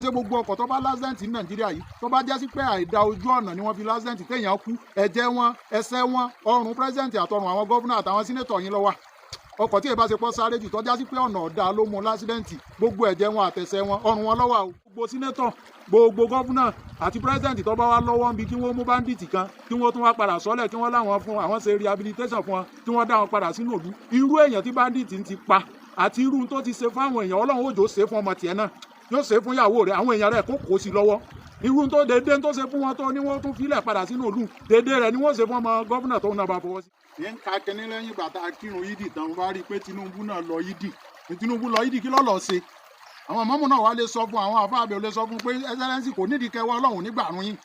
Ṣé gbogbo ọkọ̀ tó bá l'accident ní Nàìjíríà yìí, tó bá jẹ́ sí pé àìda ojú ọ̀nà ni wọ́n fi l'accident téèyàn kú, ẹ̀jẹ̀ wọn, ẹsẹ̀ wọn, ọrùn president àtọrùn àwọn governor àtàwọn senator yín ló wà? Ọkọ̀ tí ìbá ṣe pọ́ sáré jù, tó já sí pé ọ̀nà ọ̀dà ló mú l'accident, gbogbo ẹ̀jẹ̀ wọn, àtẹ̀sẹ̀ wọn, ọrùn wọn ló wà o. Gbogbo senator, gbogbo governor àti president tó bá wá lọ́wọ́ ń bi kí wọ́n mú bandit kan, kí wọ́n tún wá padà sọ́lẹ̀, kí wọ́n láwọn fún àwọn ṣe rehabilitation fún wọn, kí wọ́n dá wọn padà sínú ìlú, irú èèyàn tí bandit ti pa àti irú tó ti ṣe fáwọn èèyàn, Ọlọ́run òjò ṣe fún ọmọ tiẹ̀ náà, yóò ṣe fún ìyàwó rẹ̀, àwọn èèyàn rẹ̀ kó sí lọ́wọ́. Irú tó dédé tó ṣe fún wọn tó ní wọ́n tún filẹ̀ padà sínú ìlú, dédé rẹ̀ ni wọ́n ṣe fún ọmọ governor tó ń náà bá fọwọ́ sí. Ní ń ka kínní lẹ́yìn ìgbà tá a kírun yídì tán, wọ́n bá rí i pé Tinubu náà lọ yídì. Ní Tinubu lọ yídì, kí ló lọ ṣe? Àwọn mọ́mù náà wá lè sọ fún àwọn àfáàbẹ̀, lè sọ fún pé Excellency, kò nídìí kẹwàá, Ọlọ́run nígbà àrùn yín,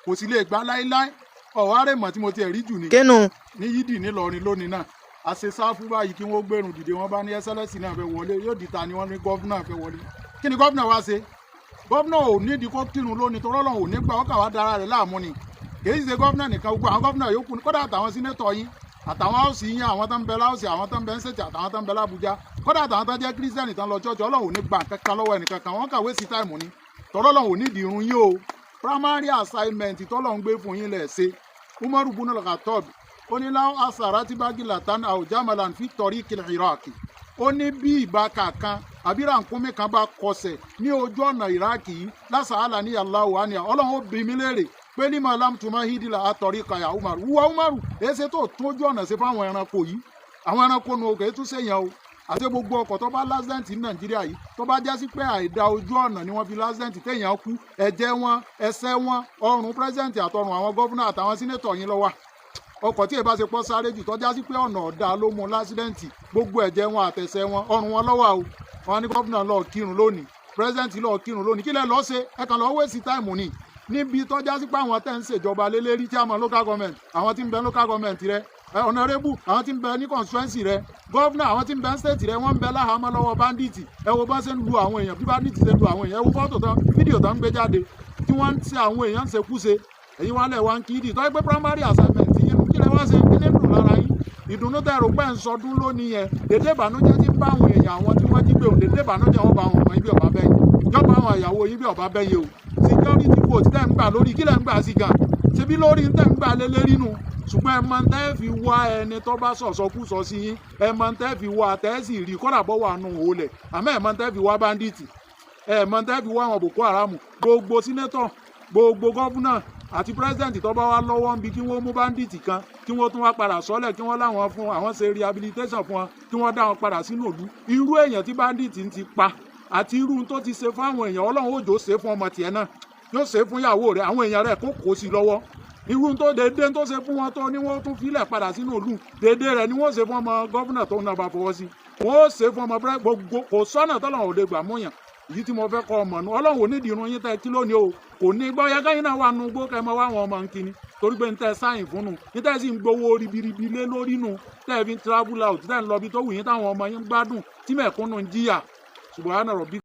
kò sì lè gbà láéláé. Ọ̀wárẹ̀ mọ̀ tí mo ti rí jù ní Kínú? Ní yídì nílọrin lónìí náà, àṣẹ sáfù báyìí kí wọ́n gbẹ̀rùn dìde, wọ́n bá ní Excellency náà fẹ́ wọlé. Yóò di ta ni? Wọ́n ní governor fẹ́ wọlé. Kí ni governor wá ṣe? Governor ò nídìí kó kírun lónìí tó rọ́lọ́run ò ní gbà, ọkà wá dára rẹ̀ láàmú ni. Kì í ṣe governor nìkan, gbogbo àwọn governor yòókù, kódà àtàwọn senator yín, àtàwọn house yín, àwọn tó ń bẹ l'house, àwọn tó ń bẹ ń state, àtàwọn tó ń bẹ l'Ábújá, kódà àtàwọn tó jẹ́ Christian tán lọ church, Ọlọ́run ò ní gbà kankan lọ́wọ́ ẹnìkankan. Wọ́n kàwé sí time ni tọ́lọ́run ò nídìí irun yín o. Primary assignment tọ́lọ́run gbé fún yín lẹ̀ ṣe. Umaru bunu Khattab, ó ní لو عثرت بغلة أو جملا في طريق العراق, ó ní bí ìbáka kan àbí rànkúnmí kan bá kọsẹ̀ ní ojú ọ̀nà Iraki yìí, لسألني الله عنها, Ọlọ́run ó bi mí léèrè pé لم لم تمهد لها طريقا يا Umaru, wúwa Umaru, èsè tó tún ojú ọ̀nà ṣe fáwọn ẹranko yìí? Àwọn ẹranko nu òkè tún ṣèyàn o. Àti gbogbo ọkọ̀ tó bá l'accident ní Nàìjíríà yìí, tó bá jẹ́ sí pé àìda ojú ọ̀nà ni wọ́n fi l'accident téèyàn kú, ẹ̀jẹ̀ wọn, ẹsẹ̀ wọn, ọrùn president àtọrùn àwọn governor àtàwọn senator yín ló wà. Ọkọ̀ tí ìbá ṣe pọ́ sáré jù, tó já sí pé ọ̀nà ọ̀dà ló mú l'accident, gbogbo ẹ̀jẹ̀ wọn, àtẹ̀sẹ̀ wọn, ọrùn wọn ló wà o. Wọn ní governor lọ kírun lónìí, president lọ kírun lónìí, kí lẹ lọ́ọ́ ṣe? Ẹ kàn lọ́ọ́ waste time ni níbi tó já sí pé àwọn tẹ́ ń ṣèjọba lélẹ́rí, chairman local government, àwọn tí ń bẹ local government rẹ, honourable, àwọn tí ń bẹ ní constituency rẹ, governor, àwọn tí ń bẹ ní state rẹ, wọ́n ń bẹ láhàámọ́ lọ́wọ́ bandit. Ẹ wo bá ṣe ń lu àwọn èèyàn, bí bandit ṣe lu àwọn èèyàn. Ẹ wo fọ́tò tán, fídíò tán ń gbé jáde tí wọ́n ń ṣe àwọn èèyàn ń ṣekúṣe. Èyí wá lẹ̀ wá ń kídì tó yẹ pé primary assignment yín, kí lẹ wá ṣe? Kí ní dùn lára yín? Ìdùnnú tẹ́ rò pé ń sọdún lónìí yẹn, dédé ìbànújẹ́ tí ń bá àwọn èèyàn, àwọn tí wọ́n jí gbé òun, dédé ìbànújẹ́ wọn bá àwọn ọmọ yín bí ọba bẹ́yìn, jọba àwọn ìyàwó yín bí ọba bẹ́yìn o. Security vote tẹ́ ń gbà lórí, kí lẹ́ ń gbà sí gan? Ṣebí lórí tẹ́ ń gbà lélẹ́rí nu? Ṣùgbọ́n ẹ máa ń tẹ́ fi wá ẹni tó bá sọ̀sọ́kú sọ sí yín, ẹ máa ń tẹ́ fi wá tẹ́ sì rí kọ́dà bọ́ wà nù òòlẹ̀. Àmọ́ ẹ máa ń tẹ́ fi wá bandit, ẹ máa ń tẹ́ fi wá àwọn Boko Haram. Gbogbo senator, gbogbo governor àti president tó bá wá lọ́wọ́ ń bi kí wọ́n mú bandit kan, kí wọ́n tún wá padà sọ́lẹ̀, kí wọ́n láwọn fún àwọn ṣe rehabilitation fún wọn, kí wọ́n dá wọn padà sínú ìlú, irú èèyàn tí bandit ti pa àti irú tó ti ṣe fáwọn èèyàn, Ọlọ́run òjò ṣe fún ọmọ tiẹ̀ náà, yóò ṣe fún ìyàwó rẹ̀, àwọn èèyàn rẹ̀ kó sí lọ́wọ́. Irú tó dédé tó ṣe fún wọn tó ní wọ́n tún filẹ̀ padà sínú ìlú, dédé rẹ̀ ni wọ́n ṣe fún ọmọ governor tó ń náà bá fọwọ́ sí, wọ́n ó ṣe fún ọmọ gbogbo. Kò sọ́nà tọ́lọ́run ò lè gbà múyàn. Èyí tí mo fẹ́ kọ́ ọmọ nu, Ọlọ́run ò ní ìdí irun yín tẹ́ kí lónìí o, kò ní gbọ́ yẹ káyín náà wà nù gbó kẹ́ mọ́ wá àwọn ọmọ nkíni, torí pé ń tẹ́ sign fún nu, ní tẹ́ sì ń gbowó ribiribi lé lórí nu, tẹ́ fi ń travel out, tẹ́ ń lọ bí tó wù yín, táwọn ọmọ yín gbádùn, tí mẹ̀kúnnù ń jìyà. Subhana rabbi.